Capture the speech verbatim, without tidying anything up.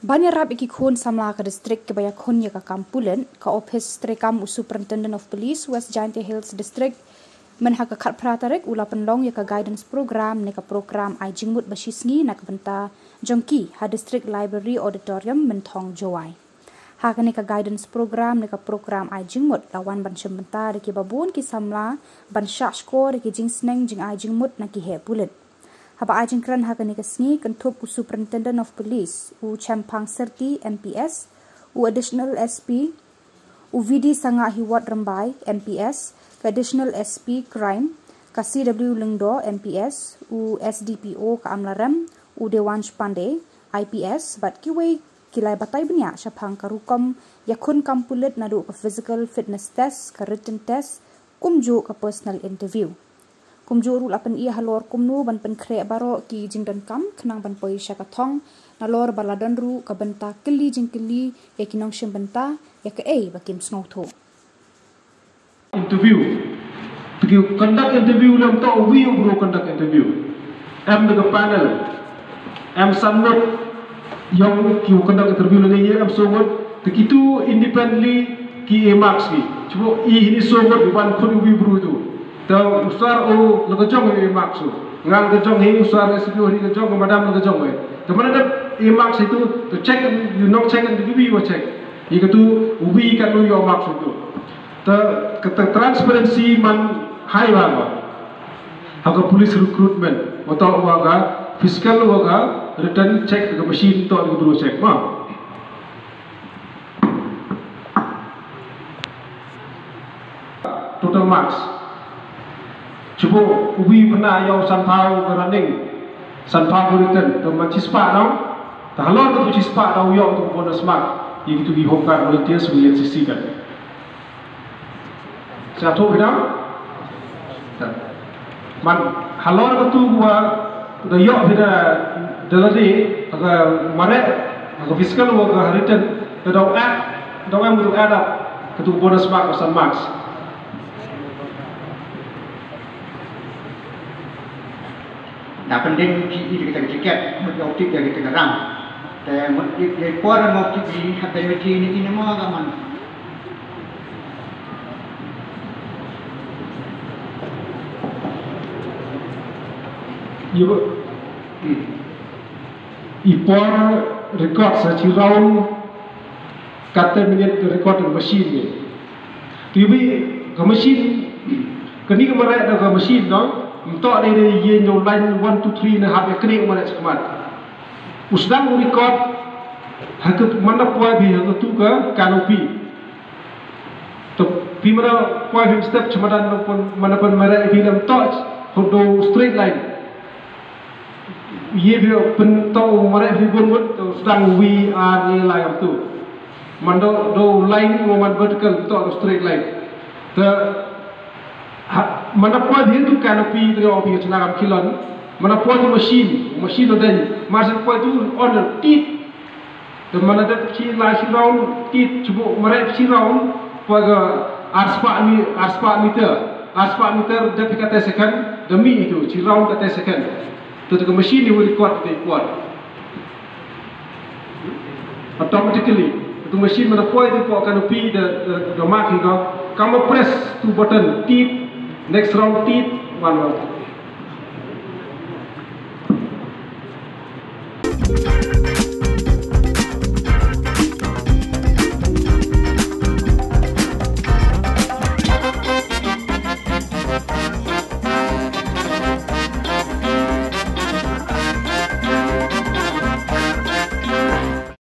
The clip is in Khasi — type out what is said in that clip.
Ban ïarap ïa ki khun samla ka district kiba ïakhun ïa ka kam pulit, ka ophis treikam u Superintendent of Police West Jaintia Hills District, mynha ka khatphra tarik u la pynlong ïa ka guidance program ne ka program ai jingmut ba shisngi na ka bynta jong ki ha District Library Auditorium, Mynthong, Jowai. Ha kane ka guidance program ne ka program ai jingmut la wan ban shim bynta da kiba bun ki samla ban shah shkor ïa ki jingsneng jingai jingmut na ki heh pulit. Haba ai jingkren ha kane ka sngi, kynthup u Superintendent of Police u Chempang Syrti, M P S, u Additional S P, u V D Sangah Hiwot Rymbai, M P S, ka Additional S P Crime, ka C W Lyngdoh, M P S, u S D P O ka Amlarem, u Dewansh Pandey, I P S, bad kiwei ki la batai bniah shaphang ka rukom ïakhun kam pulit naduh ka physical fitness test, ka written test, kumjuh ka personal interview. Kumjuh ruh la pyni halor kumno ban pynkhreh baroh ki jingdonkam khnang ban poi sha ka thong, nalor ba la don ruh ka bynta kylli jingkylli ïa ki nongshim bynta ïa kaei ba kim sngewthuh. Interview. Te ki conduct interview lem, to uwei u bru conduct interview. Em da ka panel. Em san ngut ïong ki conduct interview lane ïa em soo ngut. Te kitu independently ki A marks ki. Chubo i hini soo ngut ban khun uwei u bru tu. Te u sar o la ka jong A marks u. Nga la ka jong hi, u sar S P O hi ka jong, madam la ka jong hi. Te mana dep A marks itu, te check, ïa u nongcheck, ïa u nongcheck. Ïa katu uwei kan ïoh marks itu. Te kata transparency man hai ba ba. Ha ka police recruitment, wa toh wa ka physical, wa ka written check, ka machine toh ka bru check ma. Total marks. Chubo uwei pynah ïa u sanphew ka running, sanphew ka written, to man chispah dau. Te halor ka tu chispah dau ïoh tu bonus mark. Ïa kitu ki Home Guard volunteers, ïa N C C kan. Sa tu bidang. Man halor ka tu ba da ïoh bida da lade ka mareh, ka physical wa ka written, da dau add, dau em dau add up ka tu bonus mark wa san marks. Da pyndeng ki i kita ka tiket, mut ïa u tip ïa kita ka rang. Te mut ïa i por mo ki i hap dei meti ni ini mo ka man. Ïa ba. Hmm. I por record sa chi round, kata minit record ka machine ni. Tu ïa ba ka machine, kani ka mareh da ka machine dong, mto dei dei ïa ñiew line one two three na hap ïa kani ka mareh sa khmat. U sdang u record ha ka mana poi bi ha ka tu ka canopy. To pi mana poi bi step chamadan mana pon mareh bi lam toch, ho do straight line. Ye bi pynto mareh bi bun mut, to sdang wi ar ye lai tu. Man do do line mo man vertical to straight line. Te ha, mana poi bi tu canopy te o bi chna kam kilon. Mana poi tu machine, machine do den. Mar sen poi tu on tit. Te mana dep chi la chi round tit chubo mareh chi round poi ga arspah mi, arspah meter. Arspah meter dep kata second, demi itu chi round kata second. Tu tu ka machine ni record te kuat. Automatically tu machine mana poi tu poi canopy da da mark ni ko. Kama press tu button tit, next round tit, one round.